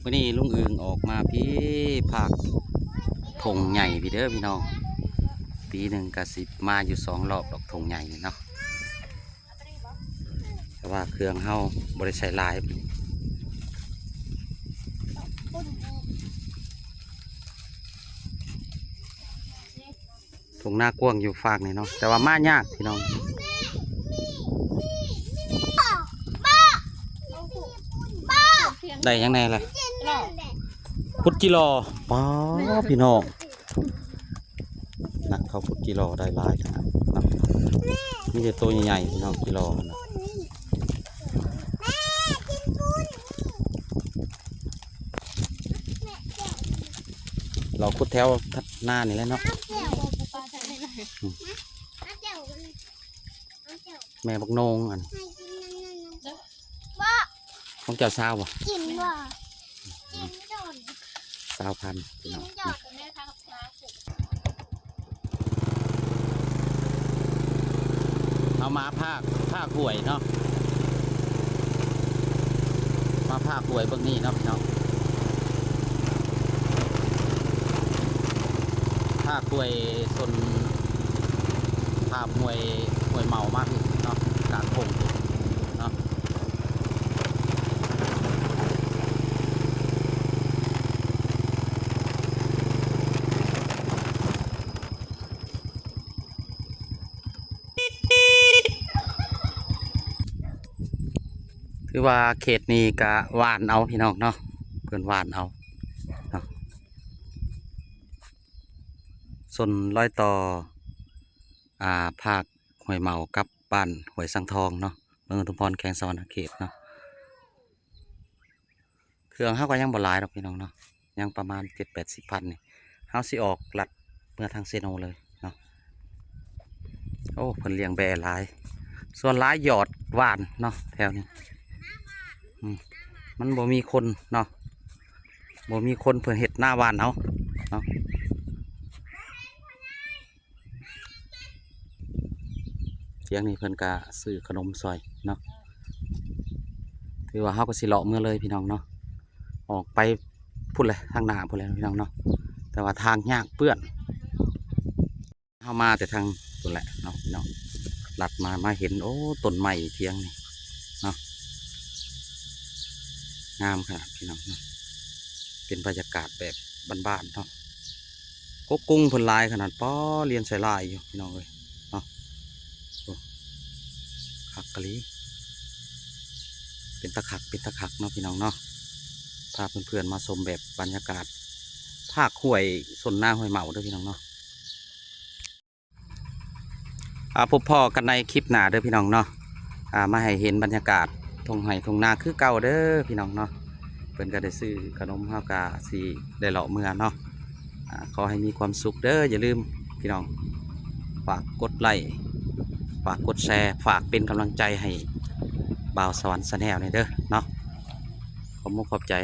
ມື້ນີ້ລຸງອຶ່ງອອກມາພີ້ ພາກທົ່ງໃຫຍ່ພີ້ເດີພີ່ນ້ອງ. ປີໜຶ່ງກະຊິມາຢູ່ສອງລອບດອກ ທົ່ງໃຫຍ່ນີ້ເນາະ. ແຕ່ວ່າເຄື່ອງເຮົາບໍ່ໄດ້ໃຊ້ຫຼາຍ. ທົ່ງນາກວ້າງຢູ່ຟາກນີ້ເນາະ ແຕ່ວ່າມາຍາກພີ່ນ້ອງ. ໄດ້ຫຍັງແດ່ລະ? ຄຸດຈິລໍ. ປ້າ ພີ່ນ້ອງ ນັກເຂົາຂຸດຈິລໍໄດ້ຫຼາຍຂະໜາດເນາະ. ມີແຕ່ໂຕໃຫຍ່ໆ ພີ່ນ້ອງ ຈິລໍຫັ້ນນະ. ລາວຂຸດແຖວນານີ້ແຫຼະເນາະ. ແມ່ບັກໂໜງອັນ ຂອງເຈົ້າຊາວບໍ່? ກິນບໍ່? ກິນກ່ອນ ຊາວພັນ ພີ່ນ້ອງ. ເຮົາມາພາກ ພາກຫ້ວຍເນາະ ມາພາກຫ້ວຍເບິ່ງນີ້ເນາະພີ່ນ້ອງ. ພາກຫ້ວຍຊົນ ພາກຫ້ວຍ ຫ້ວຍເມົາມາເນາະ ກາງທົ່ງເນາະ. ຖືວ່າເຂດນີ້ກະຫວ່ານເອົາພີ່ນ້ອງເນາະ ເພິ່ນຫວ່ານເອົາເນາະ. ຊົນລອຍຕໍ່ ອ່າ ພາກຫ້ວຍເມົາກັບບ້ານຫ້ວຍສັງທອງເນາະ ເມືອງອຸທຸມພອນ ແຂວງສະຫວັນນະເຂດເນາະ. ເຄື່ອງເຮົາກໍຍັງບໍ່ຫຼາຍດອກພີ່ນ້ອງເນາະ ຍັງປະມານເຈັດແປດສິບພັນນີ້. ເຮົາຊິອອກລັດເມືອທາງເຊໂນເລີຍເນາະ. ໂອ້ ເພິ່ນລ້ຽງແບ້ຫຼາຍ ສ່ວນຫຼາຍຢອດຫວ່ານເນາະແຖວນີ້. ອືມ ມັນບໍ່ມີຄົນເນາະ ບໍ່ມີຄົນ ເພິ່ນເຮັດນາຫວ່ານເອົາເນາະ. ທຽງນີ້ເພິ່ນກະຊື້ຂະໜົມຊ່ອຍເນາະ. ຖືວ່າເຮົາກໍຊິເລາະເມືອເລີຍພີ່ນ້ອງເນາະ ອອກໄປພຸ້ນແຫຼະ ທາງໜ້າພຸ້ນແຫຼະພີ່ນ້ອງເນາະ. ແຕ່ວ່າທາງຍາກເປື້ອນ ເຮົາມາແຕ່ທາງພຸ້ນແຫຼະເນາະພີ່ນ້ອງ. ລັດມາ ມາເຫັນ ໂອ້ ຕົ້ນໄມ້ທຽງນີ້ເນາະ ງາມຂະໜາດພີ່ນ້ອງເນາະ. ເປັນບັນຍາກາດແບບບ້ານໆເນາະ. ກົກກຸງເພິ່ນຫຼາຍຂະໜາດ ປ້າ ລຽນໃສ່ຫຼາຍຢູ່ພີ່ນ້ອງເອີຍເນາະ. ໂອ້ ຄັກອີ່ຫຼີ ເປັນຕາຄັກ ເປັນຕາຄັກເນາະພີ່ນ້ອງເນາະ. ພາເພື່ອນໆມາຊົມແບບບັນຍາກາດພາກຫ້ວຍ ຊົນນາຫ້ວຍເມົາເດີພີ່ນ້ອງເນາະ. ອ່າ ພົບພໍ້ກັນໃນຄລິບໜ້າເດີພີ່ນ້ອງເນາະ. ອ່າ ມາໃຫ້ເຫັນບັນຍາກາດທົ່ງໄຮ່ທົ່ງນາຄືເກົ່າເດີພີ່ນ້ອງເນາະ. ເພິ່ນກໍໄດ້ຊື້ຂະໜົມ ເຮົາກໍຊິໄດ້ເລາະເມືອເນາະ. ອ່າ ຂໍໃຫ້ມີຄວາມສຸກເດີ. ຢ່າລືມພີ່ນ້ອງ ຝາກກົດໄລ້ ຝາກກົດແຊ ຝາກເປັນກຳລັງໃຈໃຫ້ບ່າວສະຫວັນ Channel ແດ່ເດີເນາະ. ຂອບມຸກຂອບໃຈ.